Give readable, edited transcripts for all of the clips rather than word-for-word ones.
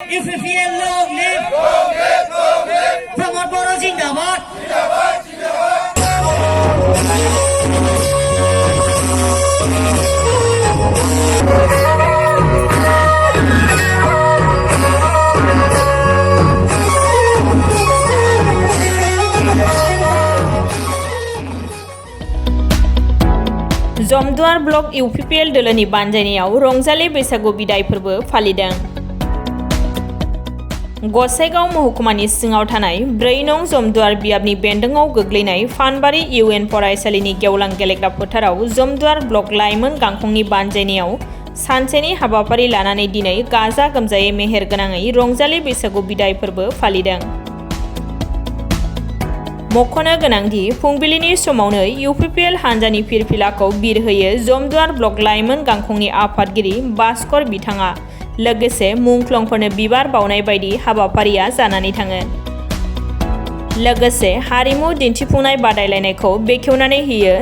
UPPL long live Promote Bodosa Zindabad Jamduar block UPPL दोलोनि बानजायनायाव रंजालि बैसागु बिदाय फोरबो फालिदों। गसाइगाव महकुमानि सिङाव थानाय 4 नं जमदुवार बियाबनि बेन्दोङाव गोग्लैनाय फानबारि UN फरायसालिनि गेवलां गेलेग्रा फोथाराव जमदुवार ब्लक लाइमोन गांखंनि बानजायनायाव सानसेनि हाबाफारि लानानै दिनै गाजा गोमजायै मेहेर गोनाङै रंजालि बैसागु बिदाय फोरबो फालिदों। मख'नो गोनांदि फुंबिलिनि समावनो UPPL हानजानि फिरफिलाखौ बिरहोयो जमदुवार ब्लक लाइमोन गांखंनि आफादगिरि भास्कर बिथाङा लोगोसे मुंख्लंफोरनो बिबार बावनाय बायदि हाबाफारिया जानानै थाङो। लोगोसे हारिमु दिन्थिफुंनाय बादायलायनायखौ बेखेवनानै होयो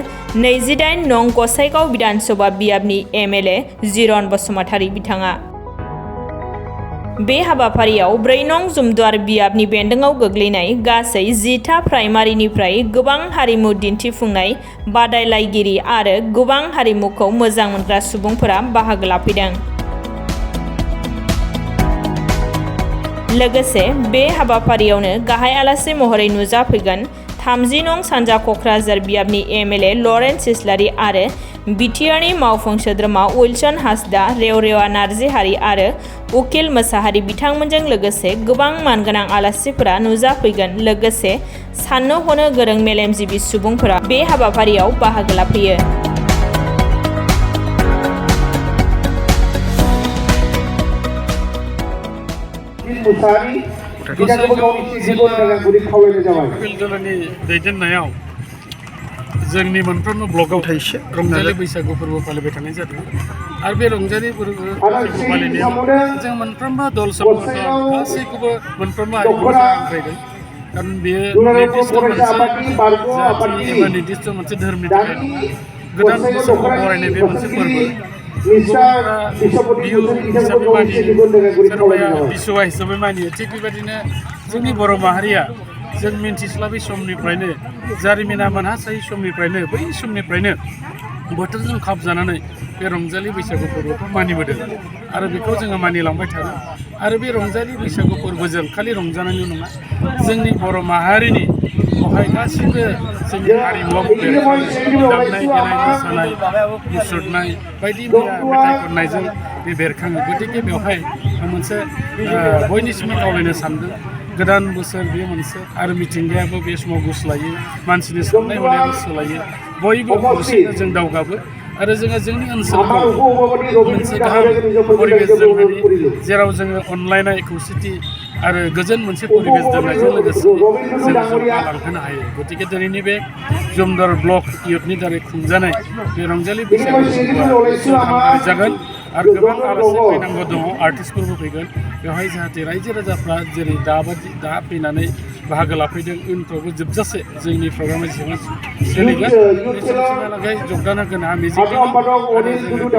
28 नं गसाइगाव विधानसभा बियाबनि MLA जिरन बसुमतारी बिथाङा। बे हाबाफारियाव 4 नं जमदुवार बियाबनि बेन्दोङाव गोग्लैनाय गासै 10 प्राइमारिनिफ्राय गोबां हारिमु दिन्थिफुंनाय बादायलायगिरि आरो गोबां हारिमुखौ मोजां मोनग्रा सुबुंफोरा बाहागो लाफैदों। लोगोसे बे हाबाफारियावनो गाहाय आलासि महरै नुजाफैगोन 30 नं सानजा क'क्राझार बियाबनि MLA लरेन्स सिस्लारि आरो बिटिआरनि मावफुं सोद्रोमा उइलसन हासदा, रेवरेवा नार्जिहारि आरो उकिल मोसाहारि बिथांमोनजों लोगोसे गोबां मानगोनां आलासिफोरा नुजाफैगोन। लोगोसे साननो हनो गोरों मेलेमजिबि सुबुंफोरा बे हाबाफारियाव बाहागो लाफैयो। दैदेननायाव जोंनि मोनफ्रोमबो ब्लकआव रंजालि बैसागु फोरबो फालिबाय थानाय जादों आरो बे रंजालि फोरबो फालिनायाव जों मोनफ्रोमबो दल समूह गासैखौबो मोनफ्रोमबो हारिखौ हांख्रायदों खारन बेयो निर्दिष्ट मोनसे जाति एबा निर्दिष्ट मोनसे धोरोमनि थाखाय नङा। गोदान बोसोरखौ बरायनाय बे मोनसे फोरबो गुबुनफ्रा बिहु हिसाबै मानियो, सोरबाया बिसुवा हिसाबै मानियो। थिग बेबायदिनो जोंनि बर' माहारिया जों मिन्थिस्लाबै समनिफ्रायनो जारिमिना मोनहासायै समनिफ्रायनो बै समनिफ्रायनो बोथोरजों खाबजानानै बे रंजालि बैसागु फोरबोखौ मानिबोदों आरो बेखौ जोङो मानिलांबाय थागोन। आरो बे रंजालि बैसागु फोरबोजों खालि रंजानायल' नङा, जोंनि बर' माहारिनि बेवहाय गासिबो जोंनि हारिमुआव दामनाय देनाय मोसानाय मुसुरनाय बायदि मैया मेथाइ खननायजों बे बेरखाङो। गतिके बेवहाय मोनसे बयनिसिमबो खावलायनो सानदों गोदान बोसोर बे मोनसे आरो मिथिंगायाबो बे समाव गुस्लायो, मानसिनि साननाय हनायाबो सोलायो, बयबो खौसेनो जों दावगाबो आरो जोङो जोंनि ओनसोलखौ मोनसे गाहाम परिबेसजों जेराव जोङो अनलायनाय खौसेथि आरो गोजोन मोनसे परिबेस दोननायजों लोगोसे जोङो जौगालांहोनो हायो। गतिके दिनैनि बे जमदुवार ब्लक इउथनि दारै खुंजानाय बे रंजालि बैसागु फोरबोआ जागोन आरो गोबां आलासि फैनांगौ दङ, आर्टिस्टफोरबो फैगोन। बेवहाय जाहाथे रायजो राजाफ्रा जेरै दा फैनानै बाहागो लाफैदों उनफ्रावबो जोबजासे जोंनि प्रग्रामा जेसेबां सोलिगोन बे समसिमहालागै जगदान होगोन आंहा मिजिंथिदों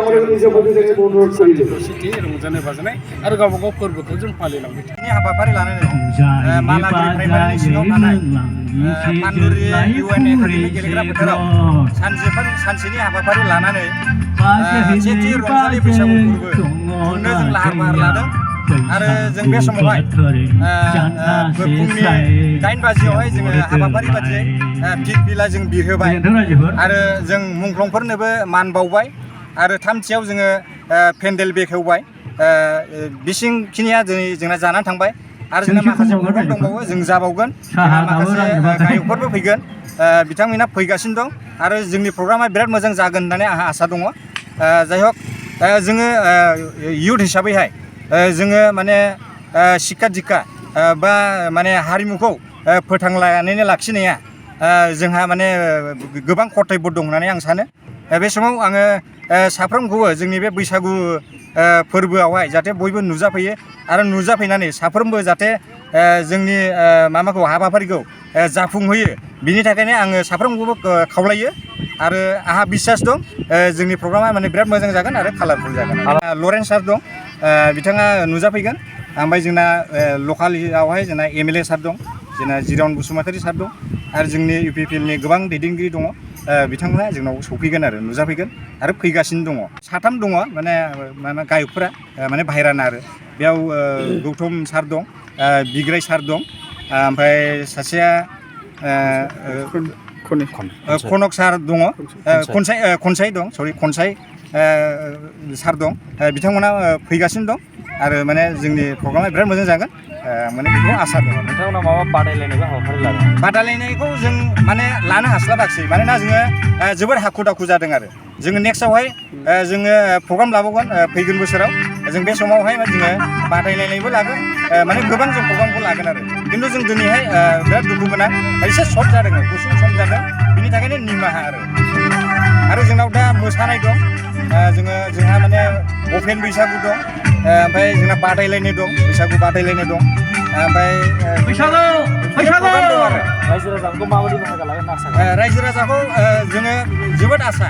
आरो जोङो सान्थि खौसेथि रंजानाय बाजानाय आरो गावबा गाव फोरबोखौ जों फालिलांबाय थागोन। हाबाफारि लानानै मालागुरि प्राइमारिनि सिङाव थानाय पानदुरि UN एकाडेमि गेलेग्रा फोथाराव सानसेनि हाबाफारि लानानै सेथि रंजालि बैसागु फोरबो खुंनो जों लाहार फाहार लादों आरो जों बे समावहाय फुंनि 9 बाजियावहाय जोङो हाबाफारि बादियै फिरफिला जों बिरहोबाय आरो जों मुंख्लंफोरनोबो मान बावबाय आरो 3थियाव जोङो पेन्डेल बेखेवबाय। बिसिंखिनिया जोंना जानानै थांबाय आरो जोंना माखासे प्रग्राम दंबावो, जों जाबावगोन। माखासे गायकफोरबो फैगोन, बिथांमोना फैगासिनो दं आरो जोंनि प्रग्रामा बिराद मोजां जागोन होननानै आंहा आसा दङ। जाय हक जोङो इयुथ हिसाबैहाय जोङो माने शिक्षा दिक्षा बा माने हारिमुखौ फोथांनानै लाखिनाया जोंहा माने गोबां कर्तब्य दं होननानै आं सानो। बे समाव आङो साफ्रोमखौबो जोंनि बे बैसागु फोरबोआवहाय जाहाथे बयबो नुजाफैयो आरो नुजाफैनानै साफ्रोमबो जाहाथे जोंनि माबाखौ हाबाफारिखौ जाफुंहोयो बिनि थाखायनो आङो साफ्रोमखौबो खावलायो आरो आंहा बिसास दं जोंनि प्रग्रामा माने बिराद मोजां जागोन आरो कालारफुल जागोन। लरेन्स सार दं, बिथाङा नुजाफैगोन ओमफ्राय जोंना लकालियावहाय जोंना MLA सार दं, जोंना जिरावन बसुमतारी सार दं आरो जोंनि UPPLनि गोबां दैदेनगिरि दङ। बिथांमोना जोंनाव सौफैगोन आरो नुजाफैगोन आरो फैगासिनो दङ। 3 दङ माने गायकफोरा माने भाइरान आरो बेयाव गौतम सार दं, बिग्राय सार दं, ओमफ्राय सासेया कनक सार दङ, खनसाय दं, सरि खनसाय सार दं। बिथांमोना फैगासिनो दं आरो माने जोंनि प्रग्रामा बिराद मोजां जागोन माने बेखौ आसा दङ। नोंथांमोना माबा बादायलायनायबो हाबाफारि लादों? बादायलायनायखौ जों माने लानो हास्लाबाखिसै मानोना जोङो जोबोद हाखु दाखु जादों आरो जोङो नेक्स्टआवहाय जोङो प्रग्राम लाबावगोन फैगोन बोसोराव। जों बे समावहाय जोङो बादायलायनायबो लागोन, माने गोबां जों प्रग्रामखौ लागोन आरो खिन्थु जों दिनैहाय बिराद दुखु गोनां एसे सर्ट जादों, गुसुं सम जादों, बिनि थाखायनो निमाहा आरो जोंनाव दा मोसानाय दं, जोंहा माने अपेन बैसागु दं, ओमफ्राय जोंना बादायलायनाय दं, बैसागु बादायलायनाय दं, ओमफ्राय बैसागु दं आरो रायजो राजाखौ माबायदि बाहागो लागोन होनना आसा खालामो? रायजो राजाखौ जोङो जोबोद आसा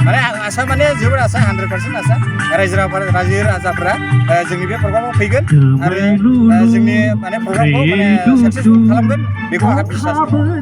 माने जोबोद आसा 100% आसा रायजो राजाफोरा जोंनि बे प्रग्रामाव फैगोन आरो जोंनि माने प्रग्रामखौ माने साक्सेसफुल खालामगोन बेखौ आंहा बिसास दं।